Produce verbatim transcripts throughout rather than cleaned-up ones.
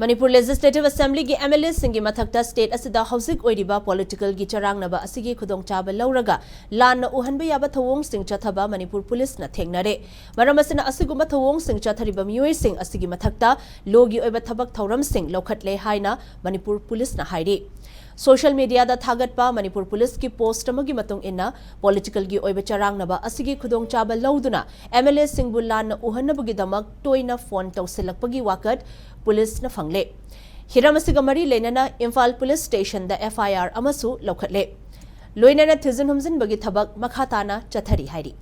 Manipur Legislative Assemblyꯒꯤ MLAꯁꯤꯡꯒꯤ ꯃꯊꯛꯇ state ꯑꯁꯤꯗ ꯍꯧꯖꯤꯛ ꯑꯣꯏꯔꯤꯕ politicalꯒꯤ ꯆꯔꯥꯡꯅꯕ ꯑꯁꯤꯒꯤ ꯈꯨꯗꯣꯡꯆꯥꯕ ꯂꯧꯔꯒ ꯂꯥꯟꯅ ꯎꯍꯟꯕ ꯌꯥꯕ ꯊꯧꯑꯣꯡꯁꯤꯡ ꯆꯠꯊꯕ ꯃꯅꯤꯄꯨꯔ ꯄꯨꯂꯤꯁꯅ ꯊꯦꯡꯅꯔꯦ꯫ ꯃꯔꯝ ꯑꯁꯤꯅ ꯑꯁꯤꯒꯨꯝꯕ ꯊꯧꯑꯣꯡꯁꯤꯡ ꯆꯠꯊꯔꯤꯕ ꯃꯤꯑꯣꯏꯁꯤꯡ ꯑꯁꯤꯒꯤ ꯃꯊꯛꯇ lawꯒꯤ ꯑꯣꯏꯕ ꯊꯕꯛ ꯊꯧꯔꯝꯁꯤꯡ ꯂꯧꯈꯠꯂꯦ ꯍꯥꯏꯅ ꯃꯅꯤꯄꯨꯔ ꯄꯨꯂꯤꯁꯅ ꯍꯥꯏꯔꯤ꯫ Social mediaꯗ ꯊꯥꯒꯠꯄ ꯃꯅꯤꯄꯨꯔ ꯄꯨꯂꯤꯁꯀꯤ post ꯑꯃꯒꯤ ꯃꯇꯨꯡ ꯏꯟꯅ, politicalꯒꯤ ꯑꯣꯏꯕ ꯆꯔꯥꯡꯅꯕ ꯑꯁꯤꯒꯤ ꯈꯨꯗꯣꯡꯆꯥꯕ ꯂꯧꯗꯨꯅ MLAꯁꯤꯡꯕꯨ ꯂꯥꯟꯅ ꯎꯍꯟꯅꯕꯒꯤꯗꯃꯛ ꯇꯣꯏꯅ phone ꯇꯧꯁꯤꯜꯂꯛꯄꯒꯤ ꯋꯥꯀꯠ ꯄꯨꯂꯤꯁꯅ ꯐꯪꯂꯦ꯫ ꯍꯤꯔꯝ ꯑꯁꯤꯒ ꯃꯔꯤ ꯂꯩꯅꯅ ꯏꯝꯐꯥꯜ ꯄꯨꯂꯤꯁ stationꯗ FIR ꯑꯃꯁꯨ ꯂꯧꯈꯠꯂꯦ꯫ ꯂꯣꯏꯅꯅ ꯊꯤꯖꯤꯟ ꯍꯨꯝꯖꯤꯟꯕꯒꯤ ꯊꯕꯛ ꯃꯈꯥ ꯇꯥꯅ ꯆꯠꯊꯔꯤ ꯍꯥꯏꯔꯤ꯫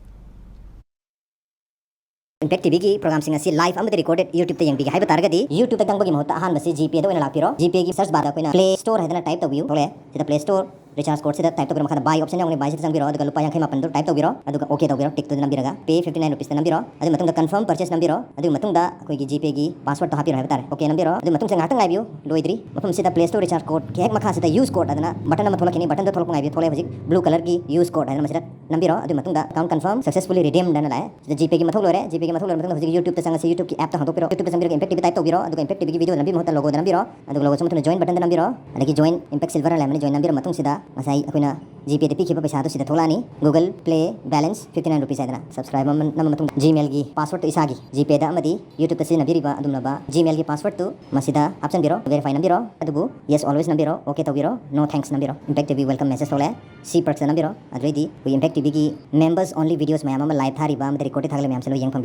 Impact TVꯒꯤ programꯁꯤꯡ ꯑꯁꯤ live ꯑꯃꯗꯤ recorded YouTubeꯇ ꯌꯦꯡꯕꯤꯒꯦ ꯍꯥꯏꯕ ꯇꯥꯔꯒꯗꯤ, YouTubeꯇ ꯆꯪꯕꯒꯤ ꯃꯍꯨꯠꯇ ꯑꯍꯥꯟꯕꯁꯤ GPayꯗ ꯑꯣꯏꯅ ꯂꯥꯛꯄꯤꯔꯣ꯫ GPayꯒꯤ search barꯗ ꯑꯩꯈꯣꯏꯅ Play Store ꯍꯥꯏꯗꯅ type ꯇꯧꯕꯤꯌꯨ꯫ ꯊꯣꯛꯂꯛꯑꯦ꯫ ꯁꯤꯗ Play Store recharge codeꯁꯤꯗ type ꯇꯧꯕꯤꯔꯣ꯫ ꯃꯈꯥꯗ buy option ꯌꯥꯎꯒꯅꯤ, buyꯁꯤꯗ ꯆꯪꯕꯤꯔꯣ꯫ ꯑꯗꯨꯒ ꯂꯨꯄꯥ ꯌꯥꯡꯈꯩ ꯃꯥꯄꯟꯗꯨ type ꯇꯧꯕꯤꯔꯣ꯫ ꯑꯗꯨꯒ OK ꯇꯧꯕꯤꯔꯣ꯫ Tickꯇꯨꯗ ꯅꯝꯕꯤꯔꯒ pay fifty nine rupeesꯇ ꯅꯝꯕꯤꯔꯣ꯫ ꯑꯗꯨꯒꯤ ꯃꯇꯨꯡꯗ confirm purchase ꯅꯝꯕꯤꯔꯣ꯫ ꯑꯗꯨꯒꯤ ꯃꯇꯨꯡꯗ ꯑꯩꯈꯣꯏꯒꯤ GPayꯒꯤ passwordꯇꯣ ꯍꯥꯞꯄꯤꯔꯣ ꯍꯥꯏꯕ ꯇꯥꯔꯦ꯫ OK ꯅꯝꯕꯤꯔꯣ꯫ ꯑꯗꯨꯒꯤ ꯃꯇꯨꯡꯁꯦ ꯉꯥꯏꯍꯥꯛꯇꯪ ꯉꯥꯏꯕꯤꯌꯨ꯫ ꯂꯣꯏꯗ꯭ꯔꯤ꯫ ꯃꯐꯝꯁꯤꯗ Play Store recharge codeꯀꯤ ꯍꯦꯛ ꯃꯈꯥꯁꯤꯗ use code ꯍꯥꯏꯗꯅ button ꯑꯃ ꯊꯣꯛꯂꯛꯈꯤꯅꯤ꯫ Buttonꯗꯣ ꯊꯣꯛꯂꯛꯄ ꯉꯥꯏꯕꯤꯌꯨ꯫ ꯊꯣꯛꯂꯛꯑꯦ ꯍꯧꯖꯤꯛ blue colourꯒꯤ use code ꯍꯥꯏꯗꯅ ꯃꯁꯤꯗ ꯅꯝꯕꯤꯔꯣ꯫ ꯑꯗꯨꯒꯤ ꯃꯇꯨꯡꯗ account confirm successfully redeemed ꯍꯥꯏꯅ ꯂꯥꯛꯑꯦ꯫ ꯁꯤꯗ GPayꯒꯤ ꯃꯊꯧ ꯂꯣꯏꯔꯦ꯫ GPayꯒꯤ ꯃꯊꯧ ꯂꯣꯏꯔ ꯃꯇꯨꯡꯗ ꯍꯧꯖꯤꯛ YouTubeꯇ ꯆꯪꯉꯁꯤ꯫ YouTubeꯀꯤ appꯇ ꯍꯥꯡꯗꯣꯛꯄꯤꯔꯣ꯫ YouTubeꯇ ꯆꯪꯕꯤꯔꯒ Impact TV type ꯇꯧꯕꯤꯔꯣ꯫ ꯑꯗꯨꯒ Impact TVꯒꯤ video ꯅꯝꯕꯤꯕ ꯃꯍꯨꯠꯇ logoꯗ ꯅꯝꯕꯤꯔꯣ꯫ ꯑꯗꯨꯒ logo ꯆꯪꯕ ꯃꯇꯨꯡꯗ join buttonꯗ ꯅꯝꯕꯤꯔꯣ꯫ ꯑꯗꯒꯤ join Impact Silver ꯍꯥꯏꯅ ꯂꯩꯔꯝꯃꯅꯤ, join ꯅꯝꯕꯤꯔ ꯃꯇꯨꯡꯁꯤꯗ ꯉꯁꯥꯏ ꯑꯩꯈꯣꯏꯅ GPayꯗ ꯄꯤꯈꯤꯕ ꯄꯩꯁꯥꯗꯣ ꯁꯤꯗ ꯊꯣꯛꯂꯛꯑꯅꯤ꯫ Google Play balance fifty nine rupees ꯍꯥꯏꯗꯅ subscribe ꯑꯃ ꯅꯝꯕ ꯃꯇꯨꯡꯗ Gmailꯒꯤ passwordꯇꯣ ꯏꯁꯥꯒꯤ GPayꯗ ꯑꯃꯗꯤ YouTubeꯇ ꯁꯤꯖꯤꯟꯅꯕꯤꯔꯤꯕ ꯑꯗꯨꯝꯂꯕ Gmailꯒꯤ passwordꯇꯨ ꯃꯁꯤꯗ ꯍꯥꯞꯆꯤꯟꯕꯤꯔꯣ꯫ Verify ꯅꯝꯕꯤꯔꯣ꯫ ꯑꯗꯨꯕꯨ yes always ꯅꯝꯕꯤꯔꯣ꯫ OK ꯇꯧꯕꯤꯔꯣ꯫ No thanks ꯅꯝꯕꯤꯔꯣ꯫ Impact TV welcome message ꯊꯣꯛꯂꯛꯑꯦ꯫ See perks ꯅꯝꯕꯤꯔꯣ꯫ ꯑꯗꯨꯗꯩꯗꯤ ꯑꯩꯈꯣꯏ Impact TVꯒꯤ members only videos ꯃꯌꯥꯝ ꯑꯃ live ꯊꯥꯔꯤꯕ ꯑꯃꯗꯤ recorded ꯊꯥꯒꯠꯂꯤꯕ ꯃꯌꯥꯝꯁꯦ ꯂꯣꯏ ꯌꯦꯡ ꯐꯪꯕꯤꯔꯣ꯫